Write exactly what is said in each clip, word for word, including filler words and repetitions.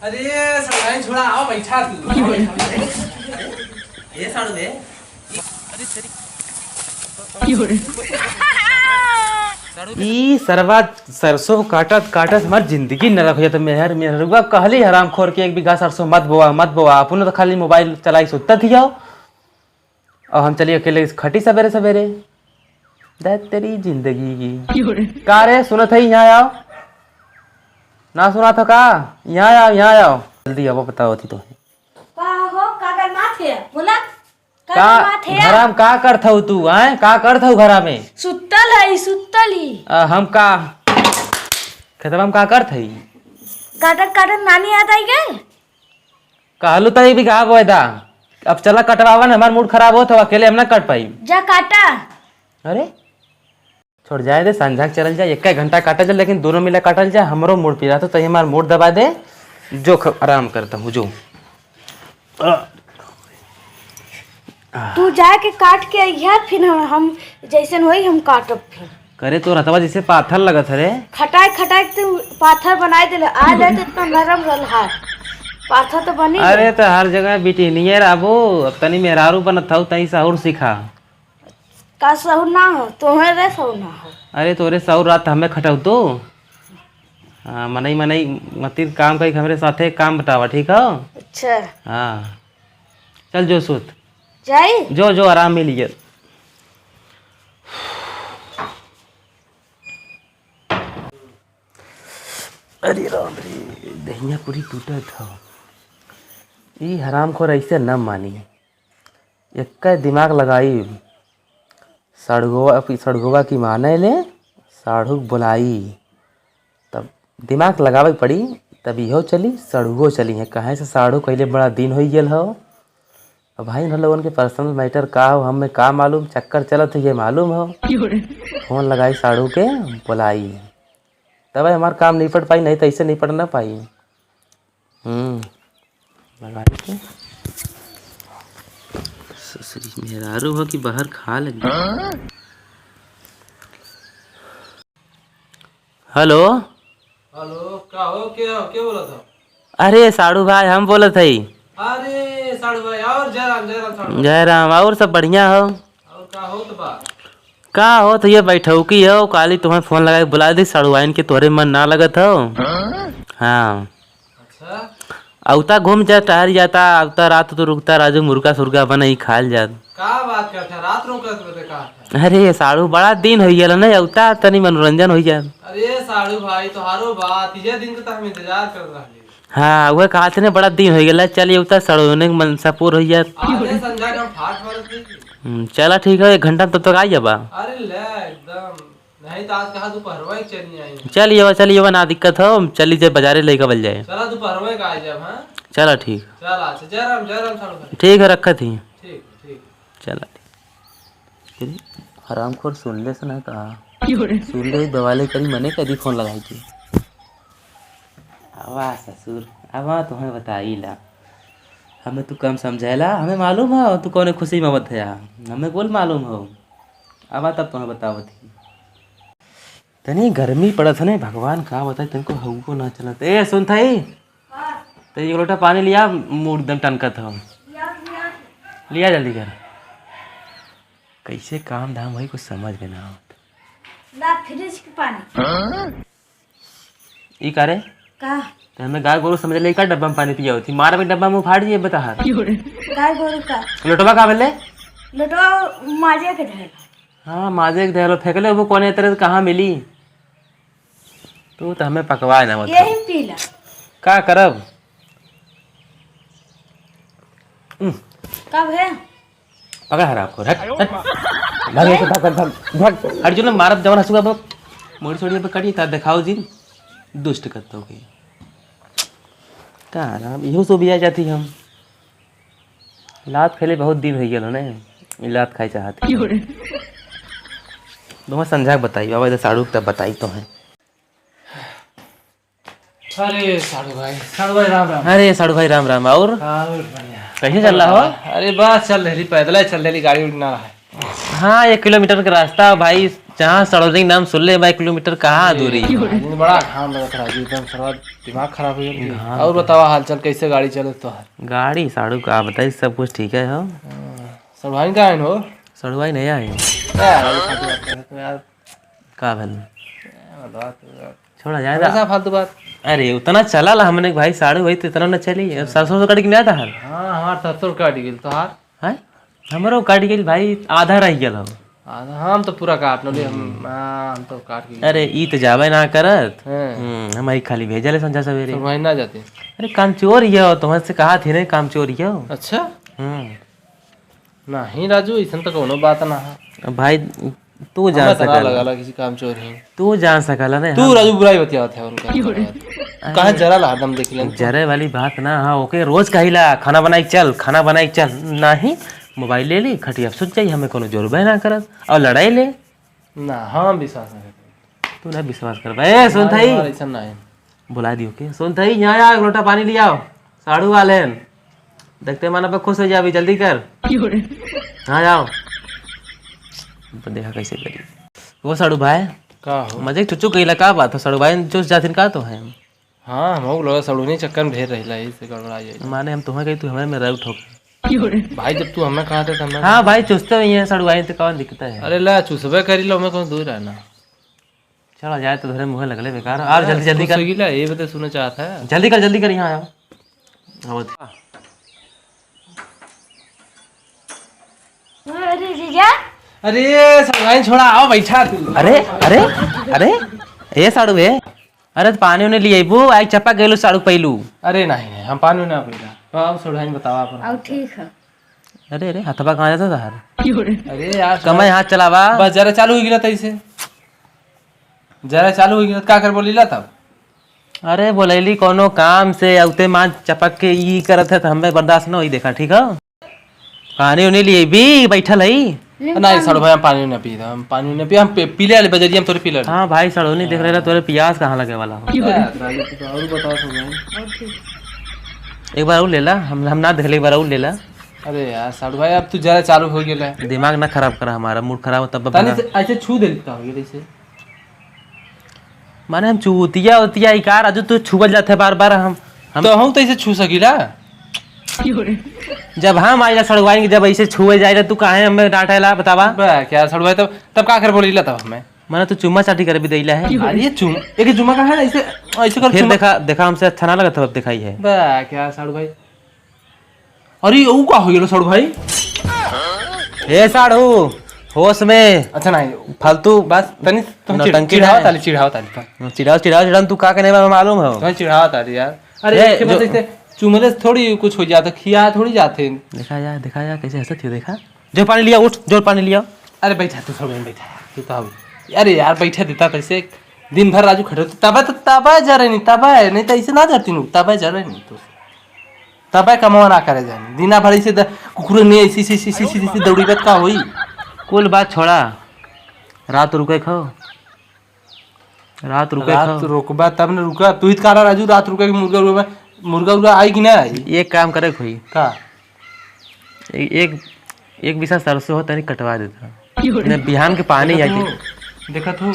अरे, साढ़ू भाई, छोड़ा, आओ, बैठा तू। आओ, बैठा, बैठा। ए, साढ़ू बे। ई सरवा सरसों काटत काटत हमार जिंदगी नरक हो जाता। मेहर मेहरुआ कहली हरामखोर के एक बीघा सरसों मत बोआ, मत बोआ। अपनो तो खाली मोबाइल चलाई सुत्ता थी जाओ। और हम चली अकेले खटी सवेरे सवेरे। दे तेरी जिंदगी की। का रे, सुनत है, यहाँ आओ। ना सुना था का? यहाँ आओ, यहाँ आओ। जल्दी आओ, बताओ थी तो। का हो, का गरमात है? बोला, का का गरमात है? घरा में का करत हऊ तू, आय? का करत हऊ घरा में? सुत्तल है, सुत्तल ही। आ, हम का खेतवा में का करत हई? काटत काटत नानी याद आई गए। कहलू त ई भी कहा बोए दा। अब चला कटवावा ना, हमार मूड खराब होत हो, अकेले हम ना कट पाई। जा काटा। अरे छोड़ जाए दे, संझा के चलल जाए, एक घंटा काटल जाए, लेकिन दोनों मिला काटल जाए। हमरो मूड पिरात हो, तही हमार मूड दबा दे, जो ख-, आराम करता हूँ, जो। तू जाके काट के अइहा, फिर हम, हम जैसन होई हम काटब फिर। करे तो रतवा जैसे पाथर लगत है रे। खटाई खटाई के तू पाथर बनाई देले, आ जाए तो इतना नरम रहल हाथ, पाथर तो बनी अरे गए। तो हर जगह बिटिनिये रहबो, अब तनी मेहरारू बनत हऊ, तनी सहूर सिखा। का सहूर ना हो? तोहरे सहूर ना हो। अरे तोरे सहूर रात हमें खटऊ तो। हाँ, मनई मनई मतिर काम करी, हमरे साथे काम बतावा, ठीक हो? अच्छा। हाँ, चल जो सुत। जाई? जो जो आराम मिली है। अरे राम रे, दहिया पूरी टूटत हो। ई हरामखोर ऐसे न मानी। एक्का दिमाग लगाई, सड़ुआ, सड़ुआ की माने ले, साढ़ू के बुलाई। तब दिमाग लगावे के पड़ी, तब इहो चली, सड़ुओ चली है। कहे से साढ़ू कहले बड़ा दिन हो गेल हो। अब भाई, उन लोगन के पर्सनल मैटर का हो, हमें का मालूम, चक्कर चलत है, ये मालूम हो। फोन लगाई साढ़ू के, बुलाई, तब हमार काम निपट पाई, नहीं तो ऐसे निपट ना पाई। हम्म, लगा देते। ससुरी मेहरारू हो कि बाहर खा लगी। हेलो। हेलो, का हो, के हो, के बोलत हो? अरे साढ़ू भाई, हम बोलत हई। अरे साढ़ू भाई, और जय राम, जय राम साढ़ू भाई। जय राम, और सब बढ़िया हो? और का होत बा? का होत, ये बैठौकी हो, काली तुम्हें फोन लगा के बुला दी, साढ़ू आइन के तोहरे मन ना लगत हो। हाँ? हाँ। अच्छा। अउता घूम जा, टहर जाता, अउता रात तो रुकता, राजू मुर्गा सुर्गा बनई खाल जात। का बात करत है? रात रुकत बते का है? अरे साढ़ू, बड़ा दिन हो गया ना, अउता तनी मनोरंजन हो जात। अरे साढ़ू भाई, तोहारो बात, ये दिन के तो हम इंतजार कर रहे। हाँ, वह कहा थे ना, बड़ा दिन हो गया, चल अउता साढ़ू, उन्हें मनसा पूर हो जात। आधे संझा के हम फाट मारत नहीं। हम्म, चला ठीक है, एक घंटा में तब तक आ जाबा। अरे ले, एकदम। नहीं तो आज कहा दोपहरवा ही चल नहीं आई। चल ये, चल ये, ना दिक्कत हो, चली जाए बाजारे लेके बल जाए। चला दोपहरवा का आ जाए, हाँ? चला ठीक। चल अच्छा, जय राम, जय राम साढ़ू भाई। ठीक है, रखत ही। ठीक, ठीक। चला ठीक। अरे, हरामखोर सुन ले से ना कहा। सुन ले, बवाले करी, मने कदी फोन लगाई के। आवा ससुर, आवा तुम्हें बताई ला। हमें तू कम समझेला, हमें मालूम हो तू कौने खुशी में आवत है। हमें बोल मालूम हो। आवा तब तुम्हें बतावत ही। तनी गर्मी पड़त है ना, भगवान का बताई, तनको हऊ को ना चलत। ए, सुन थाई, हाँ। तो एक लोटा पानी लिया, मूड एकदम टनकत हो। लिया, लिया। लिया जल्दी कर। कैसे काम धाम होई, कुछ समझ में ना आवत। ला फ्रिज के पानी। ई का रे? का? तो हमें गाय गोरू समझ ले, का डब्बा में पानी पिया होती? मारा भी डब्बा में फाड़ दिए, बता हाथ। गाय गोरू का? लोटवा का भेले? लोटवा माजे के धैल। हाँ, माजे के धैल, फेंकले वो कोने तरह से कहाँ मिली? तू तो हमें पकवाए ना होता। यही पीला। का करब? उम। का भैया? पकड़ हरामखोर, हट, हट। भाग यहाँ से, भाग, भाग, भाग, भाग। हट जो ना, मारब जवन हंसुआ बक। मोड़ी छोड़ी पे कटी, तार दिखाओ जिन। दुष्ट करता हो गई। का हराम, इहो सो भी आ जाती हम। लात खैले बहुत दिन हो गया ने, ई लात खाए चाहत। तुम्हें संझा के बताई, बाबा इधर साढ़ू तब बताई तो है। अरे साढ़ू भाई, साढ़ू भाई राम राम। अरे साढ़ू भाई राम राम। और और बढ़िया। कैसे चल रहा हो? अरे बस चल रही, पैदल ही चल रही, गाड़ी उड़ी ना है। हाँ, एक किलोमीटर का रास्ता है भाई, यहाँ सड़ौरी के नाम सुन ले, बाई किलोमीटर कहाँ दूरी? अरे, बड़ा घाम लगत रहा जी, एकदम सरवा दिमाग खराब हो गया। घाम और तो बतावा, हालचाल कैसे, गाड़ी चलत तोहार? गाड़ी साढ़ू का बताई, सब कुछ ठीक है हो। हाँ, सड़ुआइन कहाँ हो? सड़ुआइन नहीं आई। ए, यार, ये फालतू बात कर रहे तुम यार। का भल? ए, मतलब, छोड़ा जाए हमेशा ना। फालतू बात। अरे, उतना चला ला हमने भाई, साढ़ू भाई तो इतना न चली। अब सरसों तो कट के नहीं आता हल। हाँ, हमार सरसों कट गेल, तोहार? हैं? हमरो कट गेल भाई, आधा रह गेल हो। आधा, हम तो पूरा काट लो, हम, हम्म। हाँ, हम तो काट के अरे, ई तो जाबे ना करत। हैं। हम्म, हम ही खाली भेजले संझा सवेरे। तो वहीं ना जाते। अरे, कामचोर ये हो, तुमसे कहा थी ने, कामचोर ये हो। अच्छा? हम्म। नहीं राजू, ऐसन तो कोनो बात ना है। अब भाई, तू जान हमें तो ना सकला। लगा ला किसी कामचोर है। तू जान सकला ने, तू हम राजू बुराई बतियावत है उनका। अरे। कहाँ जरा ला हरदम देख लेन। जरे वाली बात ना, हाँ, ओके रोज कहिला, "खाना बनाई चल, खाना बनाई चल।" नहीं, मोबाइल ले ली, खटिया पे सुत जाई, हमें कोनो जोरबे ना करत। और लड़ाई ले। ना, हम विश्वास ना करते। तू ना विश्वास करबा। ए, सुन हमारे, थाई। हमारे ऐसा ना है। बुला दियो के। सुन थाई, यहाँ आओ, एक लोटा पानी ले आओ। साढ़ू वाले हैं। देखते माना पे खुश हो जाबी, जल्दी कर। हाँ, जाओ। अब देखा कैसे करी। वो साढ़ू भाई। का हो? मजे चुचू कहिला, का बात हो? साढ़ू भाई चुस जाथिन का तो है। हाँ, हम लोग साढ़ू नहीं चक्कर में ढेर रहिला, यही से गड़बड़ा जाए। माने हम तुम्हें कही, तू हमें में राउत हो। भाई, जब तू हमें कहा था, तब मैं हाँ भाई, चुसते हुई हैं साढ़ू भाई, तो कौन दिक्कत है? अरे ला, चुसबे करी लो, मैं कौन दूर रहना। चला जाए तो धरे मुँहे लगले बेकार। और जल्दी, जल्दी कर। ये बता सुनना चाहता है। जल्दी कर, जल्दी कर, यहाँ आओ। आवत। अरे जीजा। अरे साढ़ू भाई छोड़ा, आओ बैठा तू। अरे, अरे, अरे, ए साढ़ू ए। अरे तो पानी उन्हें ले अइबू, आई चपक गेलू साढ़ू पइलू। अरे नहीं, नहीं, हम पानी ना पीला। तो आओ साढ़ू भाई बतावा अपन। आओ ठीक है। अरे, अरे, हथवा कहाँ जाता तहार? अरे यार, कमाई हाथ चलावा। बस जरा चालू हो गया था इसे। जरा चालू हो गया, का कर बोलीला तब? अरे, बोलैली कोनो काम से, औते माँ चपक के ई करत है, तो हमें बर्दाश्त न होई, देखा, ठीक है? पानी उनी लिए भी बैठल है। नहीं, साढ़ू भाई, हम पानी ना पी, हम पानी ना पी, हम पी, पी ले, बजरिया में तोरे पी ले। हाँ भाई, साढ़ू नहीं देख रहे, तोरे प्यास कहाँ लगे वाला हो? यार, राजू, तू तो और बताओ, साढ़ू भाई। एक बार और ले ला, हम, हम ना देख ले, एक बार और ले ला। अरे यार, साढ़ू भाई, अब तू जरा चालू हो गेला। दिमाग ना खराब करा हमारा, मूड खराब हो तब तनी बना। से ऐसे छू दे, का हो गेला ऐसे? माने हम चूतिया उतिया ही का, राजू, तू छुअल जाते बार बार, हम, हम तो हम तो ऐसे छू सकीला। जब हम आइला सड़ुआइन के, जब ऐसे छुए जाइला, तू काहे हमें डांटेला, बतावा? बा, क्या सड़ुआइन, तब, तब का कर बोलीला तब हमें? माने तू चुम्मा चाटी करे भी देला है। अरे ये चुम-, एक चुम्मा का है, ऐसे, ऐसे कर फिर चुम्मा। देखा, देखा, हमसे अच्छा ना लगा था, अब दिखाई है। बा, क्या साढ़ू भाई? अरे, ऊ का हो गेलो, साढ़ू भाई? ए, साढ़ू, होश में। अच्छा, नहीं। फालतू बस, तनी, तुम चिढ़-, नौटंकी चिढ़ावा ना। ताली, चिढ़ावा ताली, तुम। चिढ़ावा, चिढ़ावा, चिढ़ावा, तू का कहने में मालूम हो? तुम चिढ़ावा ताली, यार। अरे, हे, एक जो बस ऐसे चुमले से थोड़ी कुछ हो जाता, खिया थोड़ी जाते हैं। देखा जा, देखा जा, कैसे हंसत हो, देखा। जो पानी लिया, उठ, जो पानी लिया। अरे, बैठा, तू सब यहीं बैठा, तू तो अब। अरे यार, बैठे देता कैसे? दिन भर राजू खटे होते, तबे तो, तबे जरे नहीं, तबे, नहीं तो ऐसे ना जरती नू, तबे जरे नहीं तो। तबे कमवा ना करे जानी। दिना भर ऐसे द-, कुकुर ने ऐसे, ऐसे, ऐसे, ऐसे, ऐसे, ऐसे दौड़ी बात का होई? कुल बात छोड़ा। रात रुके खाओ। रात रुके रात खाओ। रुकबा तब न रुका। तू ही तो कहा राजू रात रुके कि मुर्गा उर्गा, मुर्गा उर्गा आई कि ना आई? एक काम करे खोई। का? ए-, एक, एक बीसा सरसों हो तनी कटवा देता। ने बिहान के पानी देखत आई हो, देखत हो।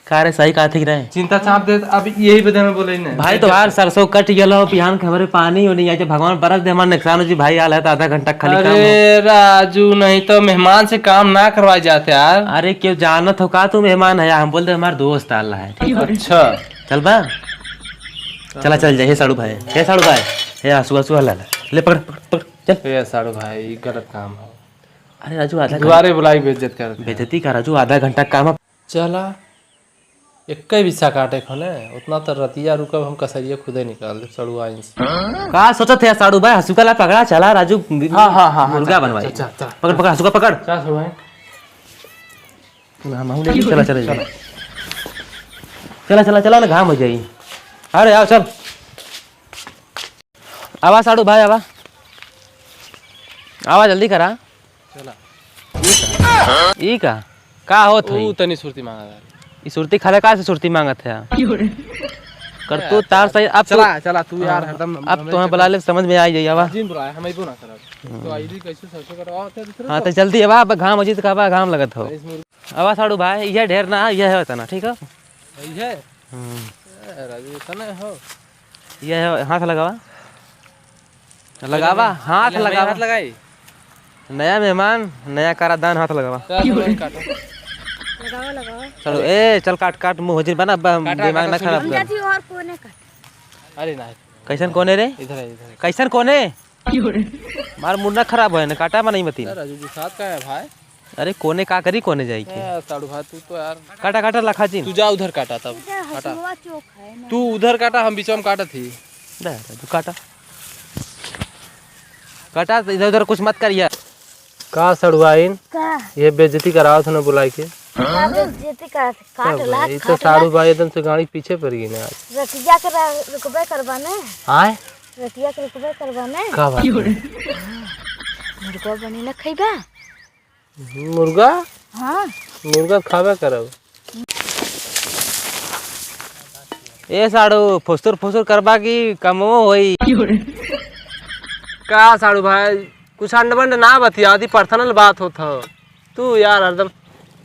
का रे, सही कहा थी कि नहीं? चिंता चाप दे, अब यही बदे में बोले ही नहीं। भाई, तोहार सरसों कट गेल हो, बिहान के हमरे पानी हो नहीं आए, भगवान बरस दे, हमार नुकसान हो जी, भाई, आल है तो आधा घंटा खाली काम हो। अरे राजू, नहीं तो मेहमान से काम ना करवाए जाते यार। अरे, क्यों जानत हो का तू मेहमान है? हम बोल दे, हमार दोस्त आल है, ठीक है? अच्छा। चल बा। चला, चल जाए, हे साड़ू भाई, हे साड़ू भाई, हे आंसू, आंसू हला, ले, पकड़, पकड़, पकड़, चल। ए साड़ू भाई, ई गलत काम हो। अरे राजू, आधा घंटा दुआरे बुलाई बेइज्जत करत है। बेइज्जती का राजू, आधा घंटा काम है। चला, एक्के बिस्सा काटे खोने, उतना तो रतिया रुकब, हम कसरिया खुदे निकाल देब, सड़ुआइन से। का सोचत है साड़ू भाई? हंसुका ला पकड़ा, चला राजू, हाँ, हाँ, हाँ, हाँ, मुर्गा चल, बनवाई। चल, चल, चल। पकड़, पकड़, हंसुका पकड़। चल, सड़ुआइन। हम, हम लेके चला, चला, चला। चला, चला, चला ना, घाम हो जाई। अरे आओ, चल। आवा साड़ू भाई, आवा। आवा, जल्दी करा। चला। ई का? का होत है? ऊ तनी सुरती मांगा था। ई सुरती खाले का से सुरती मांगत है? कर तू तार सही, अब चला, तू, चला, तू यार, हाँ, हरदम अब हमें तुम्हें चक्कर बुला ले, समझ में आ जाई, आवा। जिन बुलाए, हम अइबो ना करब। हम्म। तो आइली कैसे सरसों कटवावत है दूसरे हाँ, को? तो जल्दी आवा, अब घाम हो जी तो कहबा, घाम लगत हो। अरे, इस मुर्गा आवा साड़ू भाई, यह ढेर ना, यह है इतना, ठीक है? यही है? हम्म। ए, राजू, इतना हो? यह है, हाथ लगावा। लगावा, हाथ लगावा। हाथ लगाई। नया मेहमान, नया करादान, हाथ लगावा। चल, चल, काटो। लगावा, लगावा। चलो, ए, चल काट, काट, मुँह हो जिन बना, ब-, काटा, दिमाग काटा, ना खराब कर। जाती और कोने काट। अरे ना। कैसन कोने रे? इधर है, इधर है। कैसन कोने? मार मुंडा खराब है ना, काटा बा नहीं मती। अरे राजू जी, साथ का है भाई? अरे कोने का करी, कोने जाई के? ए, साड़ू भाई, तू तो यार। काटा, काटा, लखा जी। तू जा उधर काटा तब। इधर काटा। हसुआ चौक है ना। तू उधर काटा, हम बीच में काटत ही। दे, दे, तू काटा। काटा, इधर उधर कुछ मत करिया। का सड़ुआइन? का? ये बेइज्जती करावत हो ना बुलाई के। का बेइज्जती करावत? काट तब ला, ये तो काट ला। साड़ू भाई एकदम से गाड़ी पीछे पड़ गई ना आज। रतिया के रा-, रुकबे करबा ने। आय? रतिया के रुकबे करबा ने। का बात है? मुर्गा बनी ना खइबा? मुर्गा? हाँ। मुर्गा खाबे करब। ए साड़ू, फुसुर फुसुर करबा की कमो होई। का साड़ू भाई, कुछ अंड बंड ना बतिया, आदि पर्सनल बात होत ह। तू यार हरदम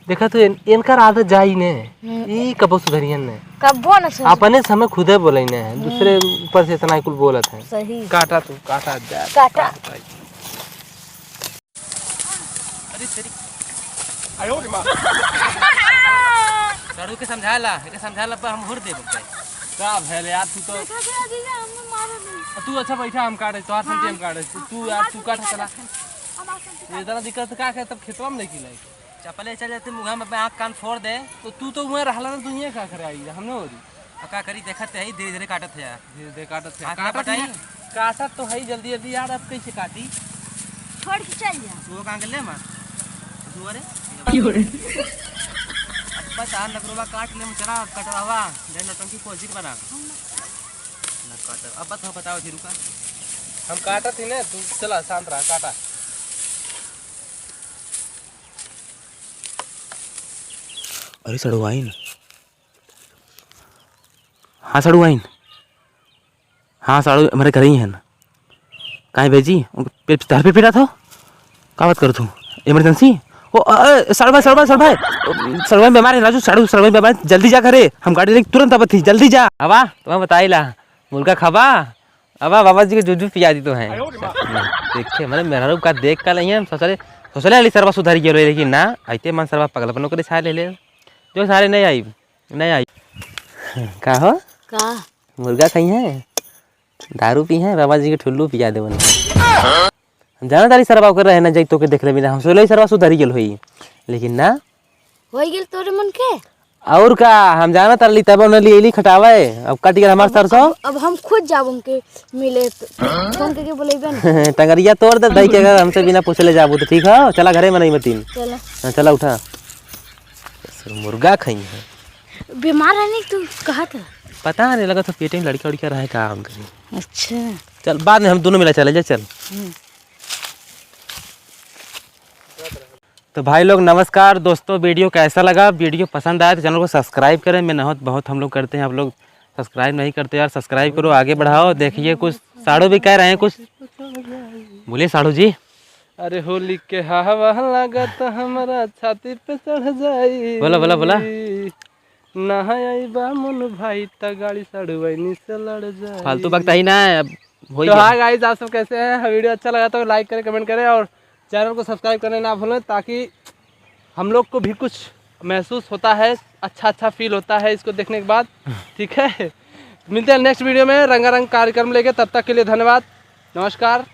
देखा तू इन-, इनकर आदत जाई ने। हम्म। ई कबो सुधरियन ने। कबो न सुधरी। अपने समय खुदे बोले ने, हम्म। दूसरे ऊपर से इतना कुल बोलत है। सही। काटा तू, काटा जा, काटा। काटा। अरे तेरी। आयो रे माँ। साड़ू के समझाला, एके समझाला पर हम हुर देब। का भेल यार, तू तो। देखा, देखा, जीजा, हमने मारा नहीं। तू अच्छा बैठा, हम काटे, तोहार संग हम काटे। तू, तू यार, तू काट चला। ये इतना दिक्कत का है, तब खेतवा में लेके लाई। चपले चल जाते, मुँह में आँख कान फोड़ दे। तो तू तो वहाँ रहला ना, तू यहाँ का करे आई, हमने हो रही। अब का करी, देखत है, धीरे धीरे काटत है यार। धीरे धीरे काटत है। हाथ में काटत बटाई। है। काटत तो है, जल्दी जल्दी यार, अब कैसे काटी? छोड़ के चल जा। तू वो कहाँ के ले मार? तू अरे? क्यों रे? अब बस आ नगरोबा काट ले, चला कटवावा, जय नौटंकी को अजीत बना। ना काट, अब बस हम बताओ जी, रुका। हम काटत ही ना, तू चला, शांत रहा, काटा। अरे सड़ुआइन। हाँ सड़ुआइन। हाँ साड़ू, हमरे घर ही हन। काहे भैजी? उनके पे-, तार पे पीटा था? का बात करत हो? इमरजेंसी? ओ, अ, अ, साड़ू भाई, साड़ू भाई, साड़ू भाई। साड़ू भाई बीमार है राजू, साड़ू, साड़ू भाई बीमार है। जल्दी जा घरे। हम गाड़ी लेके तुरंत आवत ही, जल्दी जा। आवा, तुम्हें बताई ला। मुर्गा खाबा? आवा, बाबा जी के जुजू पिया दी तो है। देखे, मैंने मेहरारू का देख का नहीं है, हम सोचले, सोचले अली सरवा सुधर गेलो, लेकिन ना, आइते मन सरवा पगलपनो करे छाए ले ले। जो सारे नहीं आई। नहीं आई। का हो? का? मुर्गा खाई है, दारू पी है, बाबा जी के ठुल्लू पिया देवन। हम जाना तारी सरवा ओकर रहे ना जाई, तोके देख ले बिना, हम सोचले सरवा सुधरी गेल होई, लेकिन ना। होई गेल तोरे मन के? और का, हम जाना तारली तब उन्हें लिए ली खटावे, अब कट गेल हमार सरसों। अब, अब हम खुद जाब उनके मिले, तो फोन करके बुलेबे ना। टंगरिया तोड़ दे भाई के, अगर हमसे बिना पूछले जाबू तो ठीक है, चला घरे में नहीं मतीन। चला। हाँ, चला उठा। मुर्गा खाई है। बीमार है नहीं तू, कहा था? पता नहीं, लगा था पेटे में लड़का उड़का रहे का उनके। अच्छा। चल, बाद में हम दोनों मिला चले जाए, चल। हम्म। तो भाई लोग नमस्कार दोस्तों, video कैसा लगा? Video पसंद आया तो channel को subscribe करें। मेहनत बहुत हम लोग करते हैं, आप लोग subscribe नहीं करते यार, subscribe करो, आगे बढ़ाओ। देखिए कुछ साड़ू भी कह रहे हैं कुछ, बोलिए साड़ू जी। अरे होली के हवा लागत हमरा छाती पे चढ़ जाई। बोला, बोला, बोला। ना आई बा मन भाई त गाड़ी सड़ुआइनी से लड़ जाई। फालतू बकता ही ना है, अब हो ही तो गया। हाँ guys, आप सब कैसे हैं? Video अच्छा लगा तो like करें, comment करें और channel को subscribe करने ना भूलें, ताकि हम लोग को भी कुछ महसूस होता है, अच्छा अच्छा feel होता है इसको देखने के बाद। ठीक है, मिलते हैं next video में रंगारंग कार्यक्रम लेके, तब तक के लिए धन्यवाद, नमस्कार।